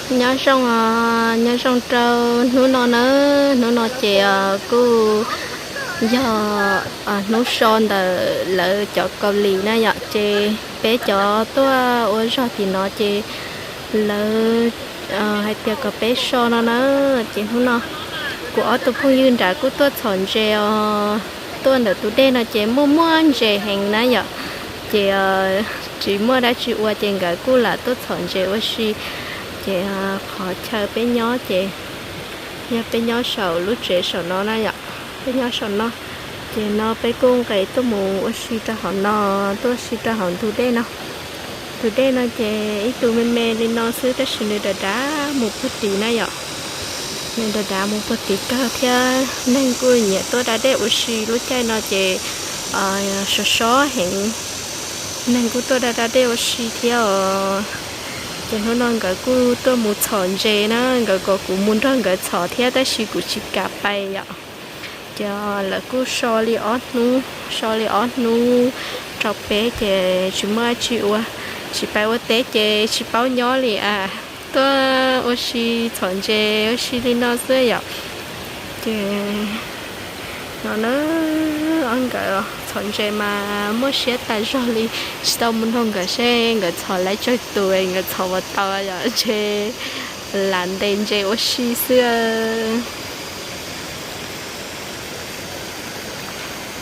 Nyob zoo, nyob zoo rau hnub no na, hnub no ces kuj yog hnub so ntawm lawv cov Kaus Lim na yom, ces peb cov tuaj ua zog tim no ces lawv hais tias kom peb so no na. Ces hnub no kuv ob tug phooj ywg nrad kuj tuaj txhom ntses os, tuaj ntawm tus dej no ces muaj muaj ntses heev na yom, ces tsis muaj dab tsi ua ces nkawd kuj lam tuaj txhom ntses ua si. Ces qhov chaw peb nyob ces yog peb nyob saum lub tsev saum no na yom, peb nyob saum no. Ces no peb kuj nqes tuaj mus ua si rau hauv no, tuaj ua si rau hauv ntug dej no. Tus dej no ces ib tug me me li no xwb tab sis nws dav dav mus puag tid na yom. Nws dav dav mus puag tid kawg thiab neeg kuj nyiam tuaj da dej ua si lub caij no ces sov sov heev, neeg kuj tuaj da da dej ua si thiab os. Ces hnub no nkawd kuj tuaj mus txhom ntses na, nkawd kom kuv mus nrog nkawd txhom thiab tab sis kuv tsis kam pais yom. Ces lawv kuj so li ob hnub, so li ob hnub rau peb ces tsis muaj dab tsi ua, tsis pais ua teb ces tsis paub nyob li a, tuaj ua si txhom ntses ua si li no xwb yom. Ces no na, ob nkawd txhom ntses mas muaj siab tas zog li, tsis tau mus nrog nkawd seb nkawd txhom lawv tsawg tus nkawd txhom puas tau yom, ntshe lam ntes ntses ua si xwb.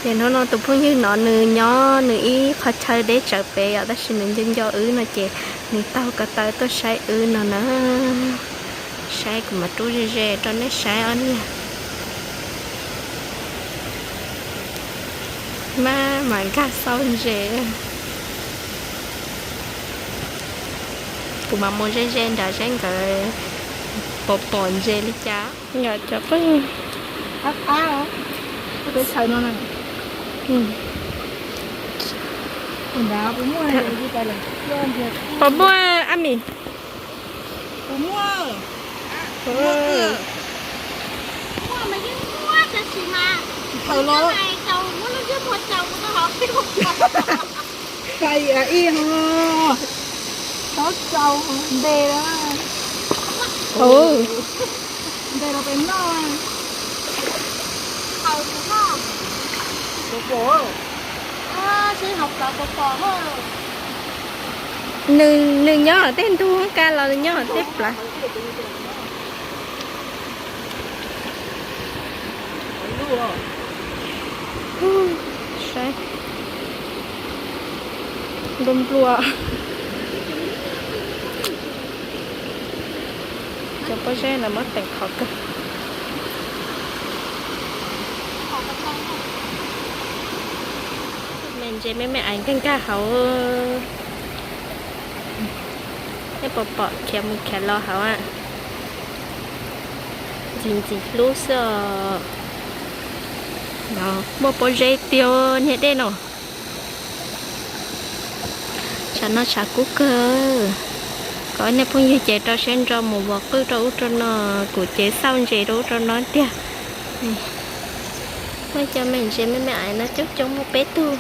Ces hnub no tus phooj ywg no nws nyob nws ib qho chaw deb tsawv pem yom, tab sis nws nco nco wb no ces nws taug ko taw tuaj saib wb no na. Saib kuv mam rub ze ze rau nej saib ob niag. Maj mam nkag xauj ntses. Kuv mam mus ze ze nrad seb nkawd pom pom ntses li cas. Yog cov phooj ywg, puas muaj, Ami? Thaum los ib ho, txhob txaus nte lawm. Nte los pem noj. Nws nyob tej ntug kaj los nyob tej plav. Saib, nplua nplua. Cov pob zeb no muab teem qhov kawg. Me ntses me me ais nkag nkag hauv. Nej puas pom khiav mus khiav los hauv a? Ntxim ntxim hlub xwb os. Muaj pob zeb tiag niag dej no. Tshav no tshav kub kawg. Kom nej phooj ywg ces rau siab ntso mus vov qwj rau ub rau no, kuv ces xauj ntses rau ub rau no tiag. Muaj cov me ntses me me ais no coob coob, muaj peb tug,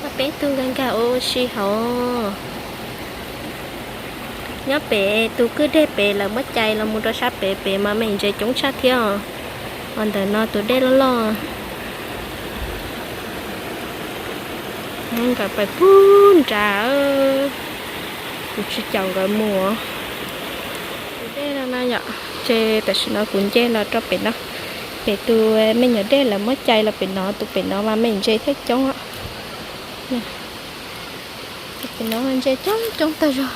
muaj peb tug nkag nkag ua si hauv. Nyob pem tus kwj deg pem lawv muab cais los mus rau sab pem, pem mas me ntses coob tshaj thiab os. Ho ntawm no tus dej loj loj. Nkawd pais puag nrad, kuv tsis caum nkawd mus. Tus dej no na yom, ces tam sim no kuv nce los rau pem no. Pem tus me nyuam dej lawv muab cais los pem no, tus pem no mas me ntses thiaj coob. Tus pem no ntses coob coob tag zog,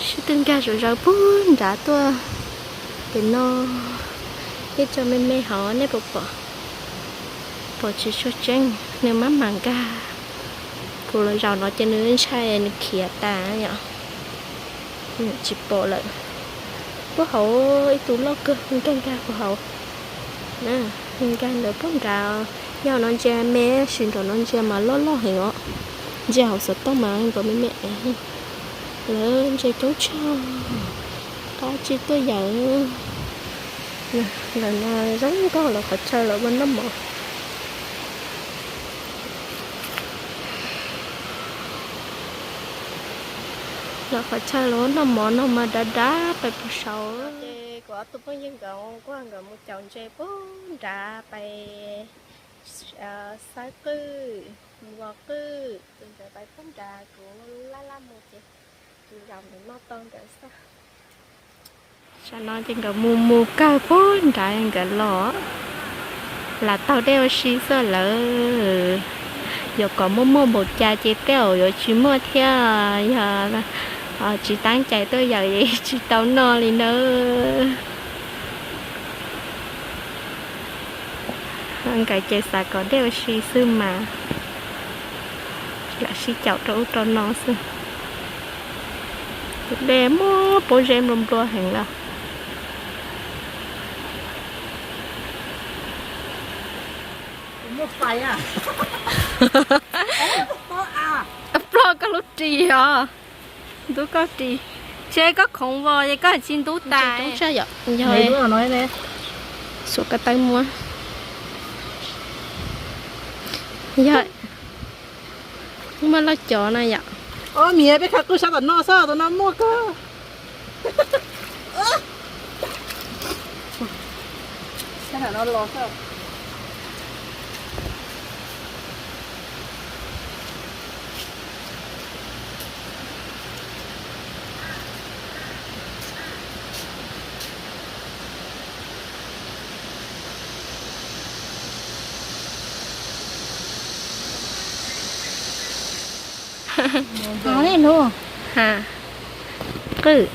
sib tw nkag zom zaws puag nrad tuaj pem no. Ib co me me hauv nej puas pom? Pom tsis tshua tseeb, nws maj mam nkag. Kuv los zaum no ces nws ntshai nws khiav tas yom. Tsis pom lawm. Puag hauv ib tug loj kawg nkag nkag puag hauv. Nkag ntawd puag nrad. Yog no ntsia me, sis nram no ntsia mas loj loj heev os. Ntsia hauv xov tooj mas nkaus me me es. Lawv ntses coob tshaj, qab tsis tuaj yawm. Ntawm no zoo nkauj lawv qhov chaw lawv ua noj mov. Los qhov chaw los noj mov no mas dav dav pais puag saud. Ces kuv ob tug phooj ywg nkawd kuj nkawd mus caum ntses puag nrad pais xawb qwj, mus vos qwj, ces nkawd pais puag nrad, kuv laj laj mus ces kuv zaum ntawm no tau nkawd xwb. Tam no ces nkawd mus mus kawg puag nrad nkawd los, lam taug dej ua si xwb lawm. Yuav kom muaj muaj npaum cas ces tej zaum yuav tsis muaj thiab, yog tsis tab cai tuaj yawm tsis tau noj li nawb. Nkawd ces xav kom dej ua si xwb mas, lam sib caum rau ub rau no xwb. Tus dej muaj pob zeb nplua nplua heev lawm. Ploj koj lub ris os. Ntub koj ris. Tse koj khoov vos es koj tsis ntub tas. Yog, xuas ko taw muab. Yog, muaj loj cov no yom. Ob miv, peb khav qwj sab tom no xwb, tom no muaj kawg. Qwj.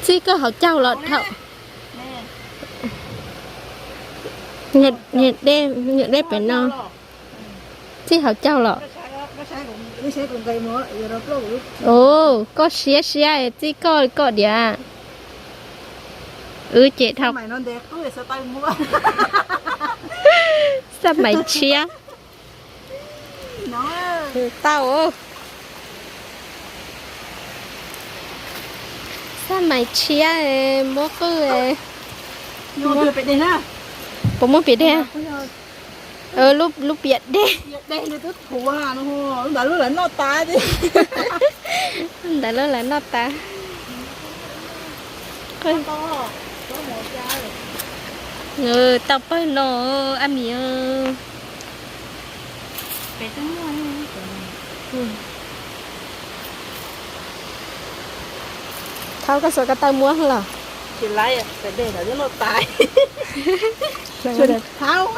Txij koj hauv caug los dhau. Dej pem no. Txij hauv caug los. Ua koj siab siab txij koj koj diav. Wb ces dhau. Xab maim tshiab. Tau. Xab maim tshiab, muab qwj. Puas muaj piam dej? Lub piam dej. Ntawd lub lawv noj tas. Ntawd lub lawv noj tas. Tau pawg no, ab mis. Thaub, koj xuas ko taw muab los. Tsis laiv, dej lawv noj tas. Thaub,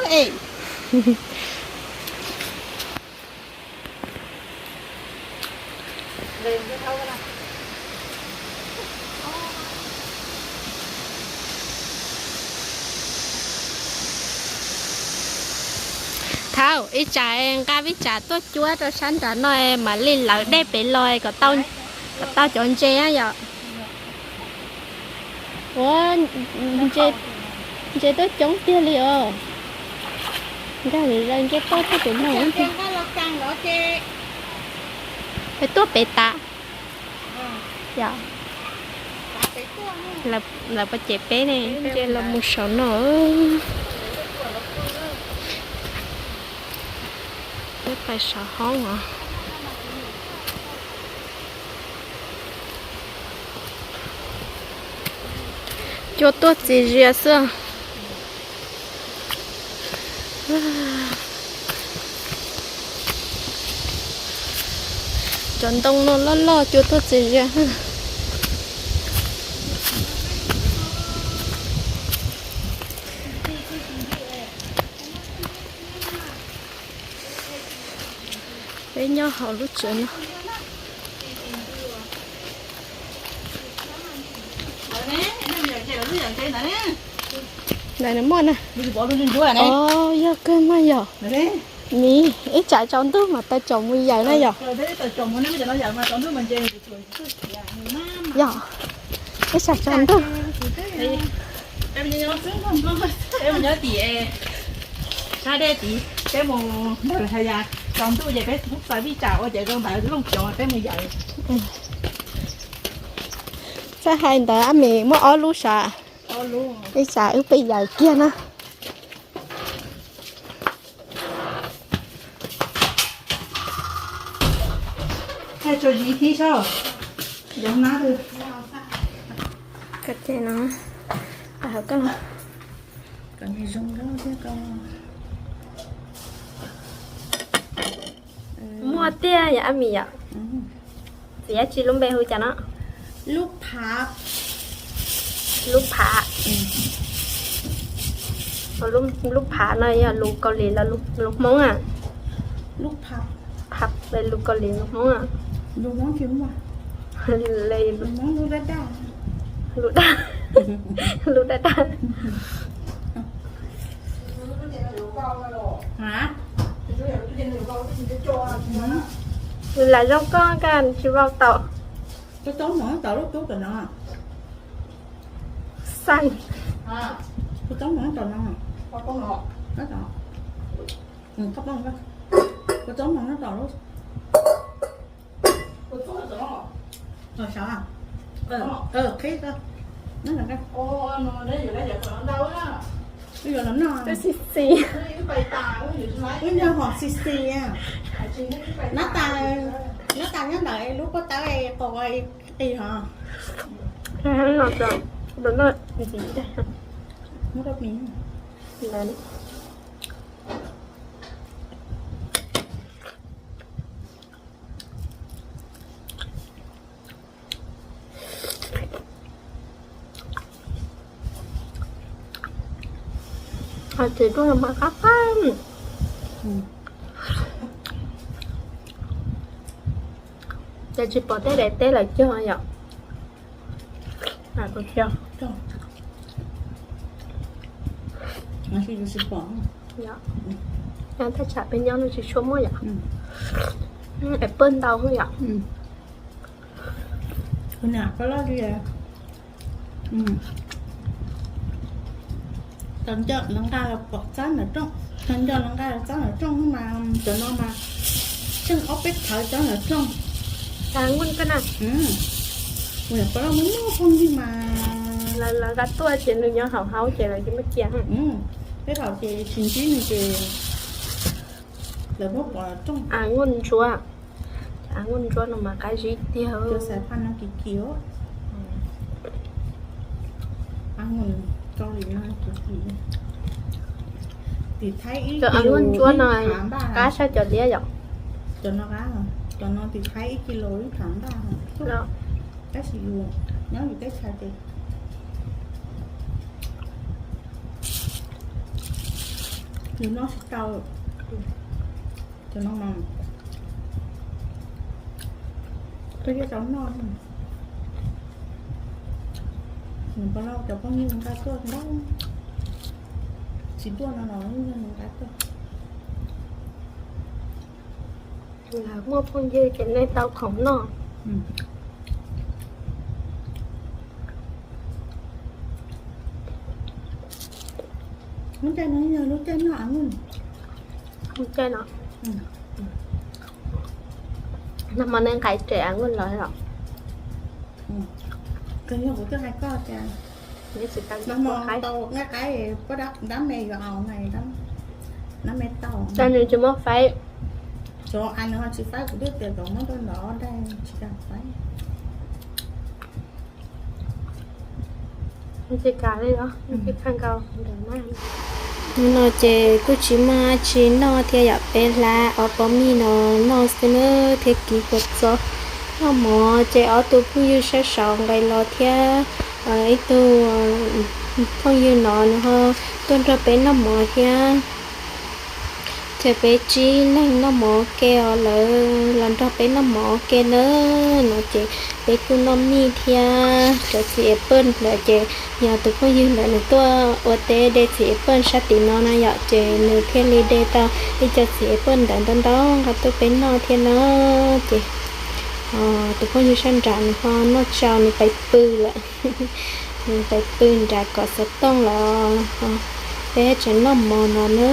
Thaub, ib tsam nqa vij tsam tuaj cuab rau sab nrad no mam li lawv dej pem los kom tau cov ntses yom. Ua, ntses tuaj coob tiag li os. Nkag zaws ntses tuaj tuaj pem no. Peb tuaj pem tas. Lawv puas cem peb ne, ces los mus saum no. Peb pais saum hoob os. Cua tuaj txias zias xwb. Cov ntoo no loj loj cua tuaj txias zias. Peb nyob hauv lub tsev no. Ntawm no muaj na. Os, yog kawg mas yom. Miv, ib tsam tsaus ntuj mas taw tsom mus yawm na yom. Yog, ib tsam tsaus ntuj. Peb mus nyob tim sab dej tid, peb mus ntawm hais tias tsaus ntuj ces peb txaws vij tsam ua ces rau ntawd looj coob peb mus yawm. Txawm hais ntawd ab mis muaj ob lub sav, ib tsam wb peb yawm kiag na. Tso zis thib soj, yoov nab twg. Koj ces no, hauv koj los. Kom nws zoo nkauj thiab koj. Muaj tiag yom Ab Mis yom? Txiv dab tsi lub npe hu cas no? Lub phav. Lub phav. Lub phav no yog lus Kaus Lim los lus Hmoob a? Lub phav. Phav, lus Kaus Lim lus Hmoob a? Lus Hmoob tsis muaj. Lus daj daj. Lus daj daj. Nws lam zoo koj koj tsis vau tau. Koj txob mov nyob tom lub tub tom no. Xaj. Koj txob mov nyob tom no. Koj txob mov nyob tom lub. Qhib, wb yuav los noj. Xis xis. Wb nyob hom xis xis. Nab tas, nab tas nyob ntawm lub pob tawb qos qis hos. Muab rau mis. Txiv tuaj mas qab qab. Ces tsis pom tej daim teb lawm cog yom. Thaj tsam peb nyob no tsis tshua muaj yom. Es pawg ntau yom. Tau nco los nqa los pov txab ntawm rooj, tau nco los nqa los txab ntawm rooj mas cov no mas tsheej ob peb thawv txab ntawm rooj. Kuv niam pov loj muaj muaj phooj ywg mas lawv nqa tuaj ces nws nyob hauv haus ces lawv yeej muab cia. Peb thaum ces tsis ntsib nws ces lawv muab pov rooj. Av nyuj ntsuab, av nyuj ntsuab no mas qab zib tiag. Cov xav phaj no kim kim. Av nyuj Kaus Lim no kim kim. Tim Thaib ib kis lus ib phav npaj. Qab sab cov liab yom. Cov no qab, cov no tim Thaib ib kis lus ib phav npaj. Tab sis yus nyob yus teb chaws ces yus noj tsis tau. Cov no mas peb cov noj, nws pov loj cov phooj ywg nqa tuaj ntau, tsis tuaj no los yog nws nqa tuaj. Lawv muaj phooj ywg ces nej tau khoom noj. Lub caij no yog lub caij noj av nyuj. Lub caij no. Nag hmo nej nqa ib rev av nyuj los los? Kawg yog kuv twb hais koj tias nag hmo tau nqaij qaib, dab me yuav aus na, dab me tau. Nws tsis muab faib. Cov av nws ho tsis faib, kuv twb tias kom muab rau ntawd dai tsis kam faib. Hnub no ces kuj tsis muaj dab tsi noj thiab yom, peb hlab ob pob mij no noj xwb na thiab kis kua txob. Noj mov ces ob tug phooj ywg sab saud nqis los thiab, ib tug phooj ywg no nws ho tuaj nrog peb noj mov thiab. Ces peb tsib leeg noj mov ua ke os, lawv los nrog peb noj mov ua ke na. No ces peb kuj noj mij thiab cov txiv apple ntawd ces yog tus phooj ywg ntawd nws tuaj ua teb de txiv apple sab tim no na yom, ces nws thiaj li de tau ib co txiv apple ntawd ntau ntau nqa tuaj peb noj thiab no. Ces tus phooj ywg sab nrad nws ho noj tsau nws pais pw lawm. Nws pais pw nrad kom xov tooj los peb tseem noj mov no na.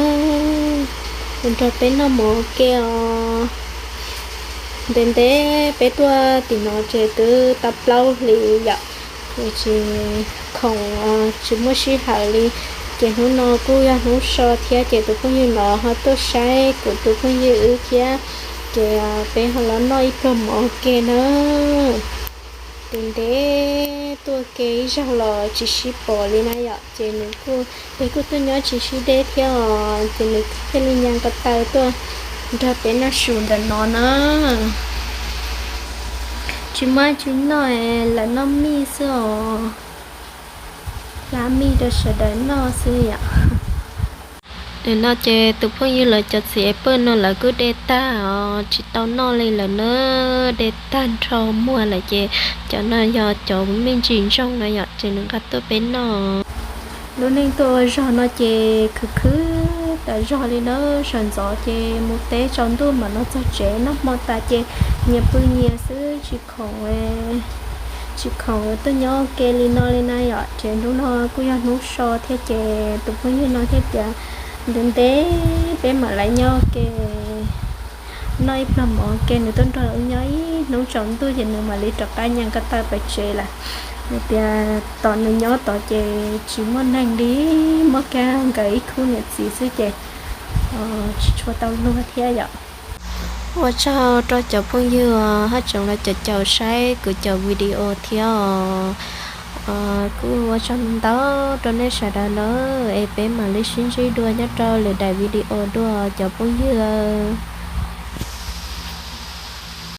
Nrog peb noj mov ua ke os. Ntev ntev peb tuaj tim no ces twb tau plaub hlis yom, tsis khoom, tsis muaj sij hawm li. Ces hnub no kuj yog hnub so thiab ces tus phooj ywg no ho tuaj saib kuv tus phooj ywg wb thiab. Ces peb ho los noj ib pluag mov ke na. Tus ntev tuaj ke ib zaug los tsis sib pom li na yom, ces nws kuj, peb kuj tuaj nyob tsis sib deb thiab os, ces nws thiaj li nqa ko taw tuaj nrog peb noj su ntawm no na. Tsis muaj tsis noj, lam noj mij xwb os. Lam mij rau sawv daws noj xwb yom. Nim no ces tus phooj ywg lawv cov txiv es pawj no lawv kuj de tag os, tsis tau noj li lawm na, de tag nrho muag lawm ces cov no yog cov me ntsis ntsoog no yom, ces nws nqa tuaj peb noj. Lub neej tuaj ua zog no ces khwv khwv tas zog li na, sawv ntxov ces mus teb tsaus ntuj mam los txog tsev, noj hmo tas ces nyias pw nyias xwb, tsis khoom, tsis khoom tuaj nyob ua ke li no li na yom. Ces hnub no kuj yog hnub so thiab ces tus phooj ywg no thiaj tias ntev ntev peb mam li nyob ua ke noj ib pluag mov ke, nws tuaj nrog wb nyob ib hnub tsaus ntuj ces nws mam li rov qab nqa ko taw pem tsev lawm. Nws tias tom nws nyob tod ces tsis muaj neeg li, muaj kiag nkawd ib khub niam txiv xwb ces tsis tshua tau luag thiab yom. Ua tsaug rau cov phooj ywg hab tsoom lawv caum caum saib kuv cov video thiab os. Kuj ua tsaug ntau rau nej sawv daws na, es peb mam li sib ntsib dua nyob rau lwm daim video dua cov phooj ywg.